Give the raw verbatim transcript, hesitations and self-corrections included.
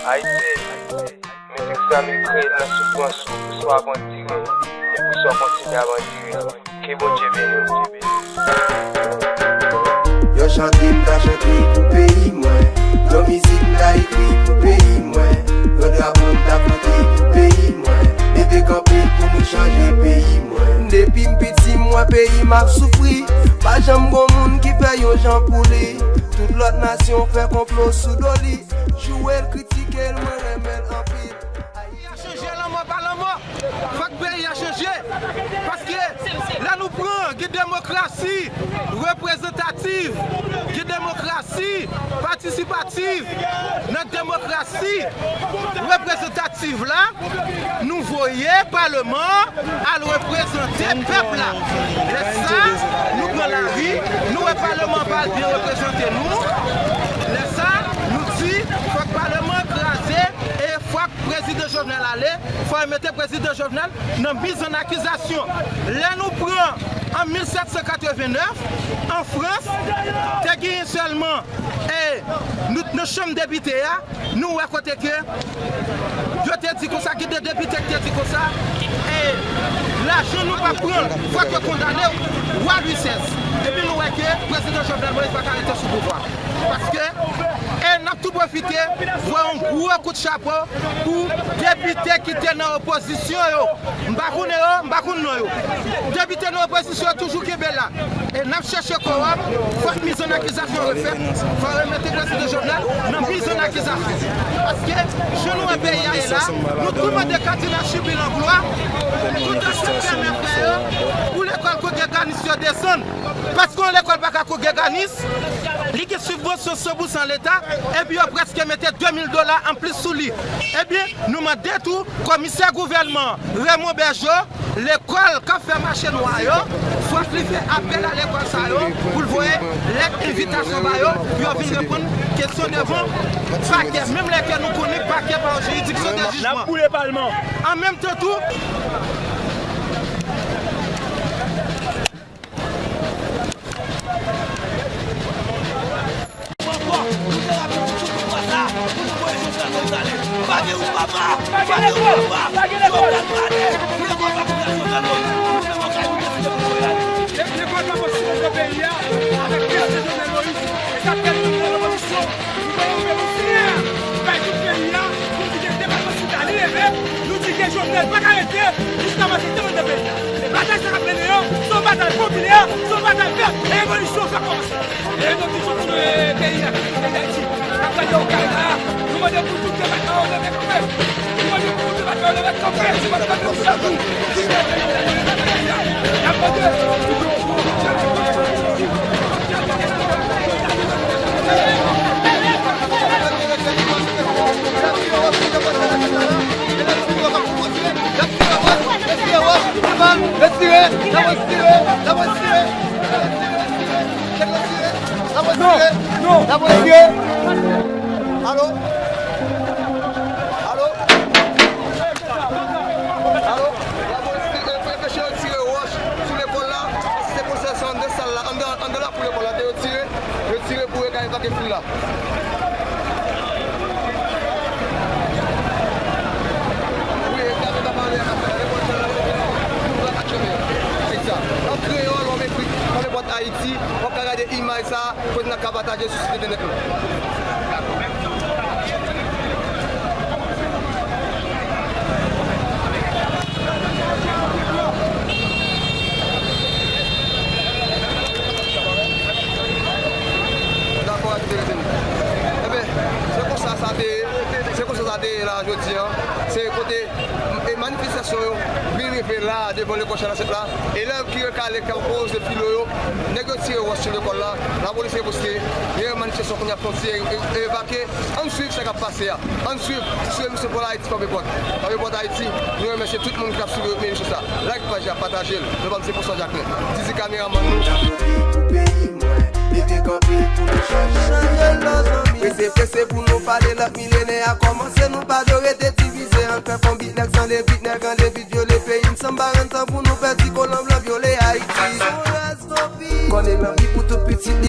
Ayiti, mizik sa m ekri nan soufrans ou, pou sa w ap andire, e pou sa w kontinye ap andire. Ke Bondye beni w. Yon chante m ta chante pou peyi mwen. Yon mizik m ta ekri pou peyi mwen. Yon drapo m ta flanke pou peyi mwen. Leve kanpe pou nou chanje peyi mwen. Depi m piti m wè peyi m ap soufri. Pa janm gon moun ki fè yon jan pou li. Tout lòt nasyon fè konplo sou do li. Joure l, kritike l, mwen renmen l anpil. Chanje lanmò pa lanmò. Fòk peyi a chanje. Paske lè nou pran gen demokrasi reprezantativ, gen demokrasi patisipativ, nan demokrasi reprezantativ la, nou voye paleman al reprezante pèp la. Lè sa, nou pran lari, nou wè paleman pa al byen reprezante nou. Lè sa, nou di, fòk paleman an kraze e fòk prezidan Jovenel ale, fò yo mete prezidan Jovenel nan miz an akizasyon. Lè nou pran an mil sèt san katreven nèf, an Frans, te genyen sèlman, e, nou, nan chanm depite a, nou wè kote ke yo te di konsa, gen de depite ki te di konsa, e, lajan nou p ap pran l, fòk yo kondane w, wa Lwi sèz. Epi nou wè ke prezidan Jovenel Moïse pa ka rete sou pouvwa. Paske, e n ap tou pwofite voye yon gwo kout chapo pou depite ki te nan opozisyon yo. M pa konnen yo, m pa konn non yo. Depite nan opozisyon yo toujou kenbe la. E n ap chèche kowòm, fòk miz an akizasyon refèt. Fò yo mete prezidan Jovenel nan miz an akizasyon. Paske, jan nou wè peyi a ye la, nou tou mande Katina Chibi Langlois, tout aksyon fèmen frè yo, pou lekòl Koudreganis yo desann. Paske yon lekòl pa ka Koudreganis, li gen sibvansyon san pou san leta, epi yo prèske mete de mil dola anplis sou li. Ebyen, nou mande tou, komisè gouvènman Raymond Bergeau, lekòl k ap fè mache nwa yo, fòk li fè apèl a lekòl sa yo, pou l voye lèt envitasyon ba yo, pou yo vin reponn kesyon devan pakè, menm lè ke nou konnen pakè pa yon jiridiksyon de jijman. N ap boule palman. An menm tan tou, Lekòl pa posib nan peyi a, avèk prezidan Jovenel Moïse, e sa fè nou nan opozisyon. Nou voye yon revolisyon bay tout peyi a, pou nou di ke depatman Sid la li leve, nou di ke Jovenel pa ka rete, jiska masanm te mande peyi a. E batay sa k ap mennen yo, se yon batay popilè, se yon batay pèp, e revolisyon sa kòmanse. E nou toujou pou nou, e, peyi a, peyi Dayiti. N ap gade okay la, nou mande pou tout depatman yo leve kanpe. Nou mande pou tout depatman yo leve kanpe, se pa depatman Sèl Kou. N ap mande. Retire, retire, retire. Alo? Alo? Alo? Lapolis te anpeche yo tire wòch sou lekòl la. Se pou sa, se anndan sal la, anndan, anndan lakou lekòl la, te yo tire, yo tire pou yo ka evakye foul la. Wi, e gade ta pale a, lekòl sa la, nou la ka tchonmen. Se sa. An kreyòl, an ekri, an lepòt Ayiti, w ap ka gade imaj sa. Kote n ap ka pataje sou sit entènèt nou. Dakò, ajoute rete nou. Enben, se konsa sa te ye, se konsa sa te ye la jodi a. Se kote e manifestasyon yo vin rive la devan lekòl Chanasèt la. Elèv ki rekale, k ap poze filo yo, nèg yo tire wòch sou lekòl la, lapolis riposte, gen yon manifestasyon kounye a fè yon ti e-, e-, evakye. Ann swiv sa k ap pase a. Ann swiv, swiv misyon Pòl Ayiti, Kanpe Pòt. Kanpe Pòt Ayiti, nou remèsye tout moun ki t ap swiv emisyon sa. Like paj la, pataje l. Non pa m se François Jacquelin. Didi kameramann nou. Pou peyi mwen, leve kanpe pou nou chanje. Chanje lò zanmi. Prese, prese pou nou pale lòt milenè a kòmanse, nou pa dwe rete divize. Ann fè konbit nèg san levit, nèg an levit vyole peyi n san barenn tan pou nou pèdi kolon blan vyole Ayiti. Konnen lanbi pou tout pitit